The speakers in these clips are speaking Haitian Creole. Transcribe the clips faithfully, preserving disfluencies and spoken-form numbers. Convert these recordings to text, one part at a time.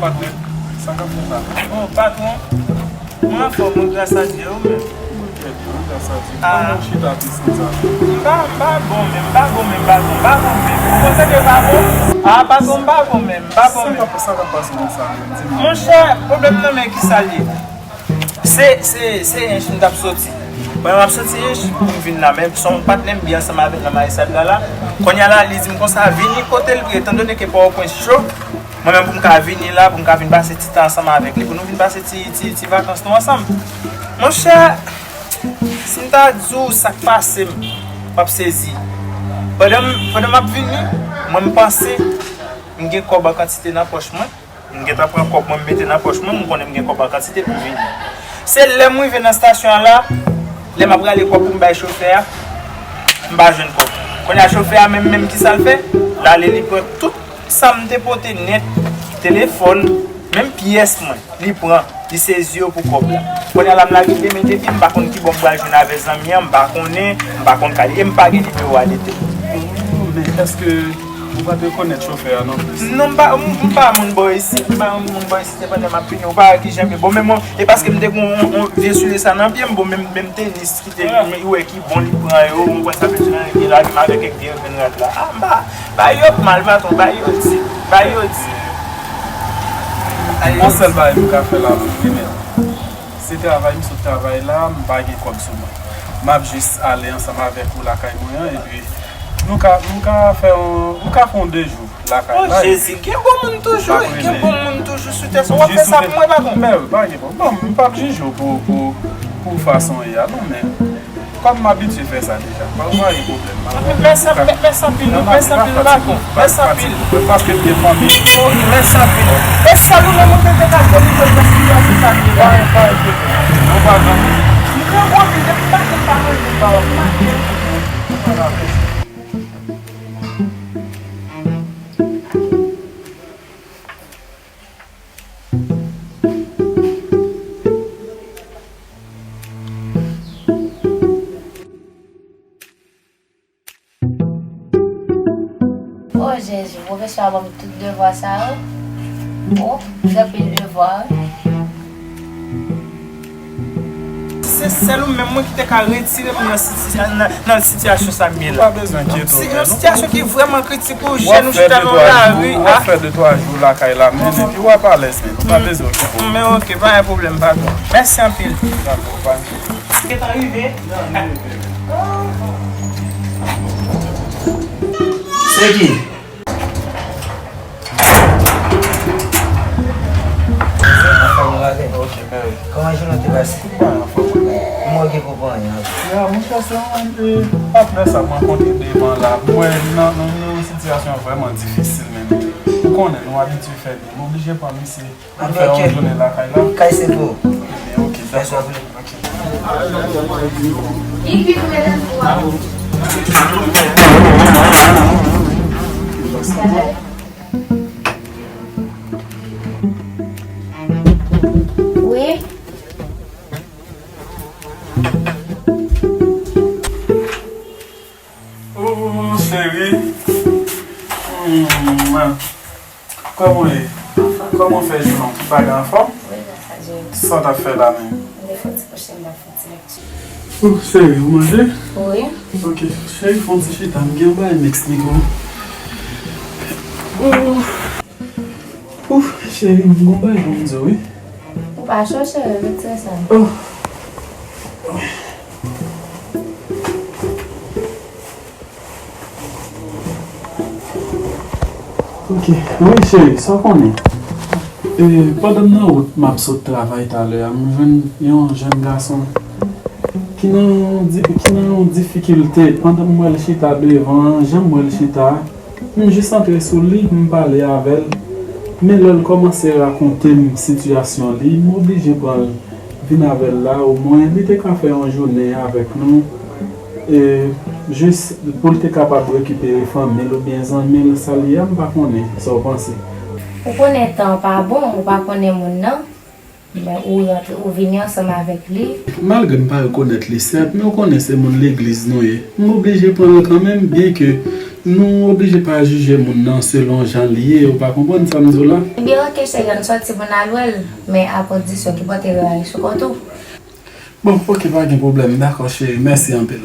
Patnè, sa k ap fèt la? Oh, patwon, mwen anfòm, wi, gras a Dye, ou menm? Mwen trè byen, wi, gras a Dye. Ah. Kòman w chita pis konsa? M pa, m pa bon menm, m pa bon menm, patwon, m pa bon menm. Ou panse ke m pa bon? Ah, patwon, m pa bon menm, m pa bon menm. Sa k ap, sa k ap pase konsa menm? Di m. Monchè, pwoblèm nan men kisa l ye? Se, se, se Ench m t ap soti. Pandan m ap soti Ench pou m vin la, men se yon patnè m byen ansanm avèk nan Mayisad la la. Kounye a la, li di m konsa, vini kote l ye, etandone ke Pòtoprens cho, mwen menm pou m ka vini la, pou m ka vin pase ti tan ansanm avèk li, pou nou vin pase ti, ti, ti vakans nou ansanm. Monchè, si m ta di w sa k pase m, w ap sezi. Pandan m, pandan m ap vini, mwen m panse m gen kòb an kantite nan pòch mwen. M gentan pran kòb mwen, m mete nan pòch mwen, m konnen m gen kòb an kantite pou m vini. Se lè m rive nan estasyon an la, lè m ap rale kòb pou m bay chofè a, m pa jwenn kòb. Kounye a chofè a menm, menm kisa l fè? L ale li pran tout sa m te pote nèt, telefòn, menm pyès mwen, li pran, li sezi yo pou kòb la. Kounye a la m lage demen depi, m pa konn kibò m pral jwenn avè zanmi an, m pa konnen, m pa konn ka li ye, m pa gen nimewo a li tou. Oh, men èske ou pa t rekonèt chofè a non plis? Non, m pa, m, m pa moun bò isit, m pa moun bò isit, se pandan m ap vini, ou pa wè kijan m ye. Bon, men mwen, e paske m te gen yon, yon vye soulye sa nan pye m, bon, menm, menm tenis ki te, ou wè ki bon li pran yo, ou wè sa mesye an gen la, li avèk vye grenn rad la. Ah, m pa, bay yo mal, patwon, bay yo di, bay yo di. Yon sèl bagay m ka fè la pou li, men se travay, m sot travay la, m pa gen kòb sou mwen. M ap jis ale ansanm avèk ou lakay mwen an, epi nou ka, nou ka fè yon, nou ka fè yon de jou lakay la. Oh, Jezi, gen bon moun toujou, gen bon moun toujou sou tè sa. W ap fè sa pou mwen, patwon? Men, pa gen pwoblèm. Bon, m p ap jije w pou, pou, pou fason w ye a, non, men kòm m abitye fè sa deja, pa, pa gen pwoblèm. Mèsi anpil, mèsi anpil, patwon. Mèsi anpil. Paske m gen fanmi. Mèsi anpil. E sèl ou menm ou te, te ka fè li, pou l gaspiye tout sa ki la. Pa, pa gen pwoblèm. Ou pa nan. M gran gwo anpil, depi m pa gen pa manje, m pa wè. M pa gen. O Jezi, pwofesè a ban m tout devwa sa yo. O, gen anpil devwa wi. Se sèl ou menm mwen ki te ka retire m nan siti-, nan, nan sitiyasyon sa m ye la. Ou pa bezwen enkyete w, men. Se yon sitiyasyon ki vrèman kritik, ou jèn, ou chita nan lari. W ap fè de twa jou lakay la, men, epi w ap alèz, men. Ou pa bezwen okipe w. Men oke, pa gen pwoblèm, patwon. Mèsi anpil. Dakò, pa gen. Gentan rive. Se ki? Anfòm ou lage? Ok, mèsi. Kòman jounen w te pase? Mwen anfòm, mwen. Mwen okipe w pou anyen. Ya, monchè, se yon, e, patnè sa m rankontre devan la. Mwen, nan, nan, nan yon sitiyasyon vrèman difisil, men ou konnen, nou abitye fè li. M oblije pran misye. Ann fè yon jounen lakay la. Kay se pou ou. Ebyen, ok, dakò. Ok. Wi. Oh, cheri. Hmm. Kòman w ye? Anfòm. Kòman w fè jounen w? Tout bagay anfòm? Wi, gras a Dye. Sa w t ap fè la menm? M te fè yon ti kouche, m t ap fè yon ti lekti. Oh, cheri, ou manje? Wi. Ok, cheri, fè yon ti chita, m gen yon bagay m eksplike w. Oh. Ouf, cheri, m gon bagay pou m di w, wi. Ou pa cho, cheri, retire sa. Oh. Ok, wi, cheri, sa w konnen. E, pandan m nan wout, m ap sot travay talè a, m jwenn yon jèn gason ki nan yon di-, ki nan yon difikilte. Pandan m wè l chita devan an, jan m wè l chita a, m jis antre sou li, m pale avè l. Men lè l kòmanse rakonte m sitiyasyon li, m oblije pran l vin avè l la, omwen li te ka fè yon jounen avèk nou, e, jis pou l te kapab rekipere fanmi l oubyen zanmi l, sa l ye a, m pa konnen sa w panse. Ou konnen tan an pa bon, ou pa konnen moun nan. Men ou rantre, ou vini ansanm avèk li. Malgre m pa rekonèt li, sèt, men ou konnen se moun legliz nou ye. M oblije pran l kanmenm, byenke nou oblije pa jije moun nan selon jan l ye, ou pa konprann sa m di w la? Ebyen, oke, cheri, ann sòti pou n al wè l, men a kondisyon ki pote rayi sou kont ou. Bon, oke, pa gen pwoblèm. Dakò, cheri. Mèsi anpil.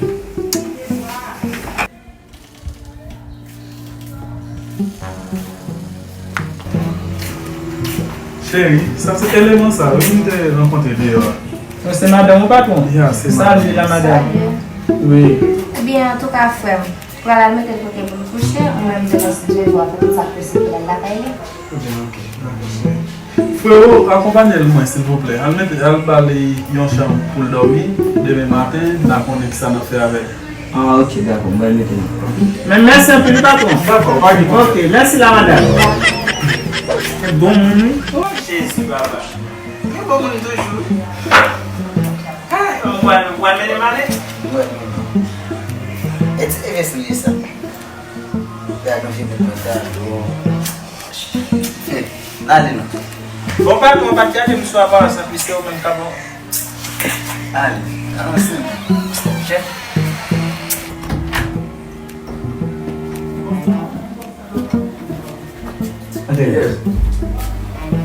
Cheri, sa se eleman sa wi m te rankontre deyò a. Oh, se madanm ou, patwon? Ya, se madanm. Salut, la madame. Salut. Wi. Ebyen, antouka, frè m, pral al mete l kote pou l kouche, ou menm te nan studio a pou tout sa k posib pou l al lakay li. Ebyen, oke. Dakò, cheri. Frewo, akonpanye l mwen, silvouplè. Al mete, al ba li yon chanm pou l dòmi. Demen maten, n a konnen kisa n a fè avè l. Ah, ok, dakò, mwen mete l. Men mèsi anpil, wi, patwon. Dakò, pa gen pwoblèm. Ok, mèsi la, madanm. Se bon moun, wi. Oh, Jezi, papa. Gen bon moun toujou. Ay, mwen, mwen mennen m ale. Mwen, mwen. E ti bebe sou li sa. Gade yon figi mwen sa. Bon. N ale non. Bon, patwon, pa t gade m sou aparans lan, piske ou menm ka bon. Ale, avanse non. Chèf. Antre.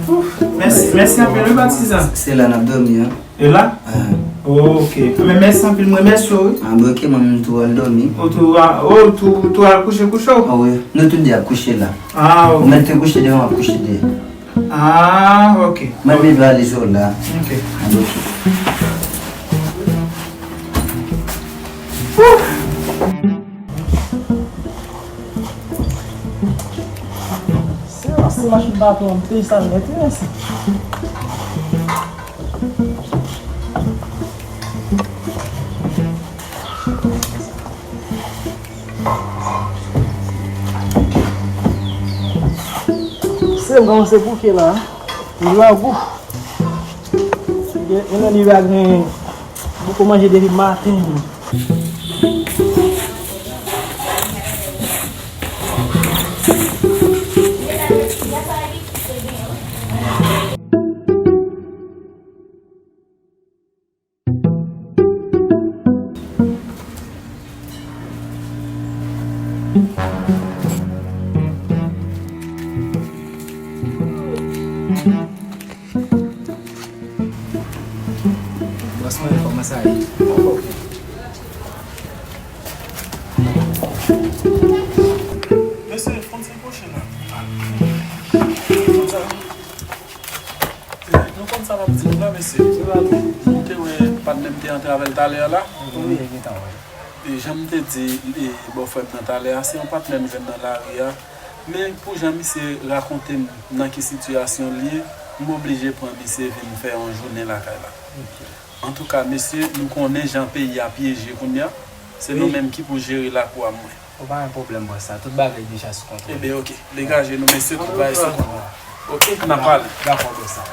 Ouf, mèsi, mèsi anpil, wi, patizan. Se la n ap dòmi an. E la? Ah. Oh, ok. Men mèsi anpil, mwen mèsi w, wi. Ah, bon, ok, mwen menm tou al dòmi. Ou tou a, oh, tou, tou al kouche, kouche w? Ah, wi. Nou tout de ap kouche la. Ah, ok. Ou mèt te kouche devan, m ap kouche dèyè. Ah, ok. Mwen menm valiz ou la. Ok. Ah, ok. Ouf! Se yon se machin baton an, m peye sa nèt, wi, mèsi. Se m kòmanse bouke la, grangou. Gen, gen nan li pa gen bouke manje depi maten. Bòs mwen, kòman sa ye? Mesye, fon ti pwoche la. Fon sa. Nou konn sa m ap di nou la, mesye. Nou te wè patnè m te antre avè l talè a la. Wi, e gentan wè. E jan m te di, e, bòfrè m nan talè a, se yon patnè m jwenn nan lari a. Men pou jan misye rakonte m nan ki sitiyasyon l ye, m oblije pran misye vin fè yon jounen lakay la. Ok. Antouka, mesye, nou konnen jan peyi a pyeje kounye a. Se nou menm ki pou jere lakou a mwen. Ou pa gen pwoblèm, bòs la. Tout bagay deja sou kontwòl. Ebyen, ok. Degaje nou, mesye, tout bagay sou kontwòl. Ok, n ap pale. Dakò, bòs la.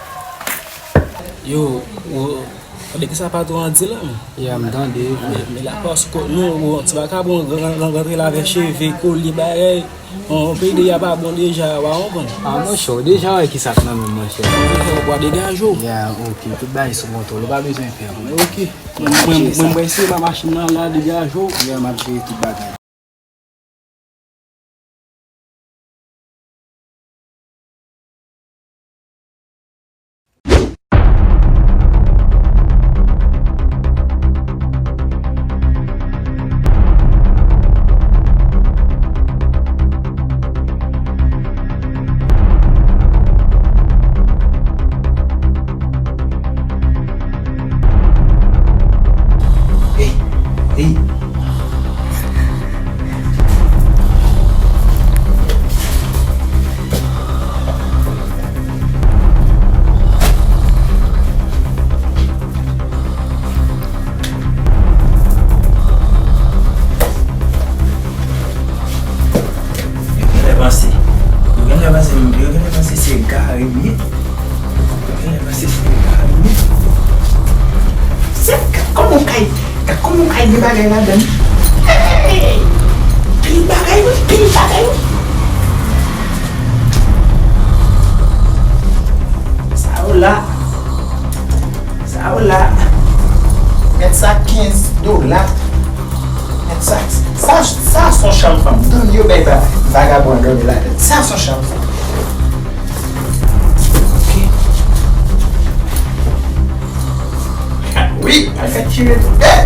Yo, ou tande kisa patwon an di la, men? Ya, m tande. Men, men la, paske nou, yon ti vakabon, rantre la avèk cheve, kolye, bagay. Yon peyi de ya pa bon deja, w pa konprann? Ah, monchè, w deja wè kisa k nan men m, monchè. Monchè, w pa degaje w. Ya, ok, tout bagay sou kontwòl, ou pa bezwen pè. Ok. Mwen, mwen, mwen, mwen, se pa machin nan la, degaje w. Ya, m ap jere tout bagay. Hey, hey. Yo genlè panse, yo genlè panse, yo genlè panse se gari m ye. Yo genlè panse se gari m ye. Se, gad kòman w kay, gad kòman w kay gen bagay ladan. Hey! Pil bagay, wi, pil bagay, wi. Sa yo la. Aw la, mèt sa kenz dola. Mèt sa, sa, sa se yon chanm fanm. Dòmi yo bay ba vagabon an dòmi ladan. Sa se yon chanm fanm. Ok. Wi, al fè tire tou. Eh!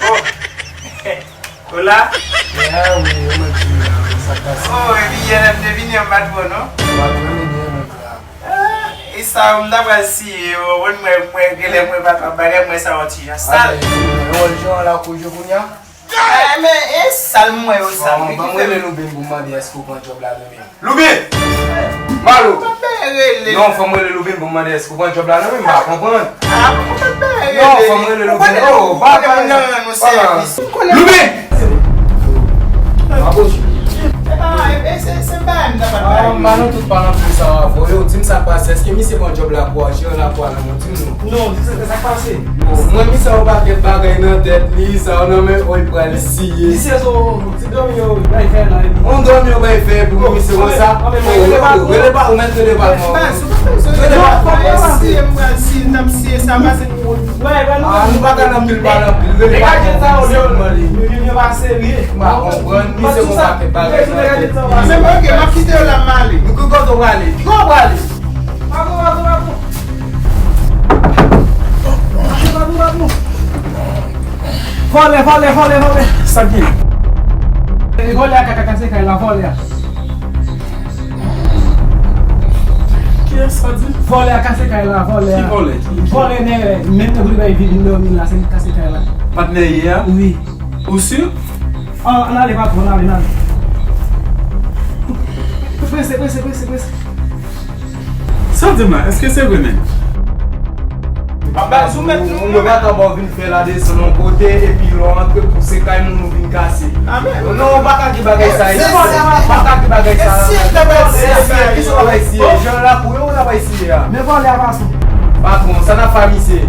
Oh! Hola! Ya, wi, yo mwen di la, sa k pase? Oh, epi yè lè m te vini an, m pa t wè w, non? Ou pa t wè m, men mwen la. Ah, e sa, m ta pral siye yo, mwen, mwen, mwen, genlè mwen pa ka bagay, mwen sa yon ti jan sal. Yo wè l jan la kou yo kounye a? Ah, men, e sal m wè yo sa, wi, ban m rele Loubin pou m mande èske w pran djòb la nan men m. Loubin! Malo! Non, fò m rele Loubin pou m mande èske w pran djòb la nan men m, m pa konprann. Non, fò m rele Loubin. Oh, pa, pa, pa. Loubin! Ah, Malo, tout pa nan pli sa avè w. Yo, di m sa k pase. Èske misye pran djòb lakwa, jeran lakwa nan men w? Di m non. Non, di sa, sa k pase. Mwen, misye yon pakèt bagay nan tèt li, sa yo nan men, oh, li pral siye. Misye se yon ti dòmi yo bay fè la, epi yon dòmi yo bay fè pou misye konsa. Rele pa, ou mèt rele pa non. Rele pa. Mwen siye, mwen siye, n ap siye sa, pase pou ou. Ah, nou pa ka nan pil pale anpil. Rele pa non. Yo pa serye. M pa konprann, misye yon pakèt bagay nan tèt li. Men, ok, m ap kite yo la, m ale. Nou ki kote w prale? Ki kote w prale? Vòlè, vòlè, vòlè, vòlè. Sa k gen? Vòlè a ka kase kay la, vòlè a. Kiyès sa di? Vòlè a kase kay la, vòlè a. Ki vòlè? Ki, ki? Vòlè nègre, menm nan pou li bay vi vin dòmi la, se li k kase kay la. Patnè ye a? Wi. Ou si? An, ann ale, patwon, ann ale, ann ale. Prese, prese, prese, prese. Sa w di m la, èske se vre menm? Ap bay sou mèt nou. Yo pa ka ba w vin fè ladesann yon kote, epi lè w antre pou se kay moun ou vin kase. Non, ou pa ka gen bagay sa isit. Ou pa ka gen bagay sa. Kisa w ap bay siye? Jan la pou yo, ou la bay siye a. Men vòlè a, patwon. Patwon, sa n ap fè a misye?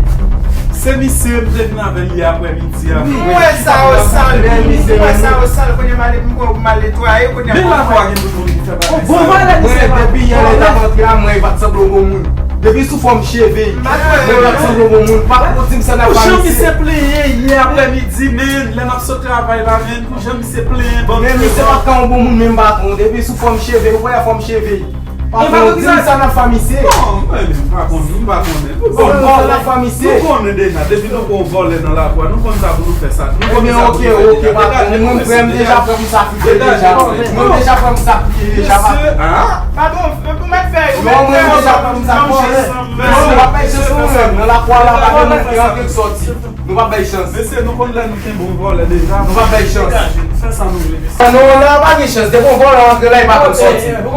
Se misye m te vin avè l yè aprèmidi a. M wè sa yo sal, m wè sa yo sal, kounye a m ale, m kwè m al netwaye, kounye a men lakwa gen tout moun ki fè bagay sa. Bon, vòlè misye pa. Depi yè lè l t ap antre a, mwen, li pa t sanble yon bon moun. Depi sou fòm cheve, mwen, li pa t sanble yon bon moun. Pa t di m sa n ap fè misye. Pou jan misye plenyen yè aprèmidi, men, lè n ap sot travay la, men, pou jan misye plenyen, bon. Men misye pa t ka yon bon moun, menm patwon. Depi sou fòm cheve, ou wè fòm cheve. Patwon, di m sa n ap fè misye. Bon, mwen, m pa konnen, m pa konnen. Nou konnen, sa n ap fè misye. Nou konnen deja, depi nou pran yon vòlè nan lakwa, nou konn sa pou nou fè sa. Nou konn sa pou nou fè deja. Ebyen, oke, oke, patwon. Mwen, m prè, m deja prè pou m sakrifiye deja. Mwen, m deja prè pou m sakrifiye deja, patwon. Mesye, a? Patwon, pou mèt fè, pou mèt fè. Non, mwen, m deja prè pou m sakrifiye. Mesye, w ap bay chans nou menm. Nan lakwa la, pa gen moun ki rantre, ki sòti. Nou p ap bay chans. Mesye, nou konn lè nou kenbe yon vòlè deja. Nou p ap bay chans. Degaje, fè sa nou vle, mesye. Non, la pa gen chans. Depi yon vòlè antre la, li pa konn sòti. Non,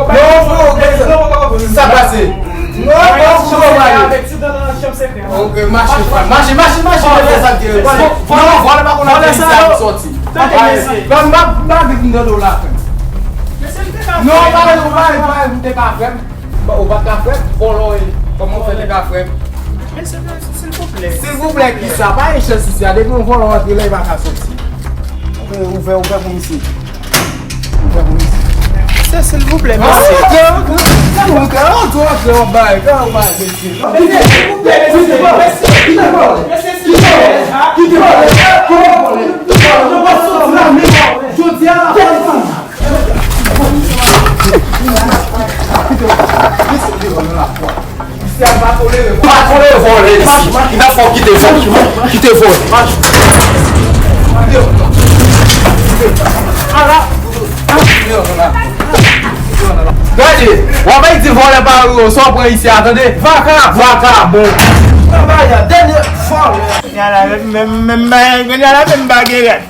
freo, sa k pase? Non, non, freo, pa ale. Ok, mache, frè. Mache, mache, mache, mesye, sa k gen. Non, vòlè pa konn antre isi a pou sòti. Tande, mesye. Non, m pa, m pa vin tande w la, frè. Non, pa ale, pa ale, pa ale, ou te ka frè m. Bon, ou pa t ka frè m? Vòlò e. Kòman w fè te ka frè m? Mesye, silvouplè. Silvouplè kisa? Pa gen chans isi a. Depi yon vòlò antre la, li pa ka sòti. Ouvè, ouvè pou misye. Ouvè pou misye. Mesye, silvouplè, mesye. Antre, antre, antre, antre, w ap bay, w ap bay, mesye. Mesye, silvouplè, mesye, mesye, kite vòlè. Mesye, silvouplè. Kite vòlè. Kite vòlè. Kòman w ap sòti la menm? Jodi a la, pa desann. Pa tolere vòlè isi. N ap fè w kite vòlè. Kite vòlè. Gade, w ap di vòlè pa yo, sa w pran isi a, tande? Vaka! Vakabon! Dènye vòlè! Kounye a la, menm, menm, menm, kounye a la, menm pa gen rad.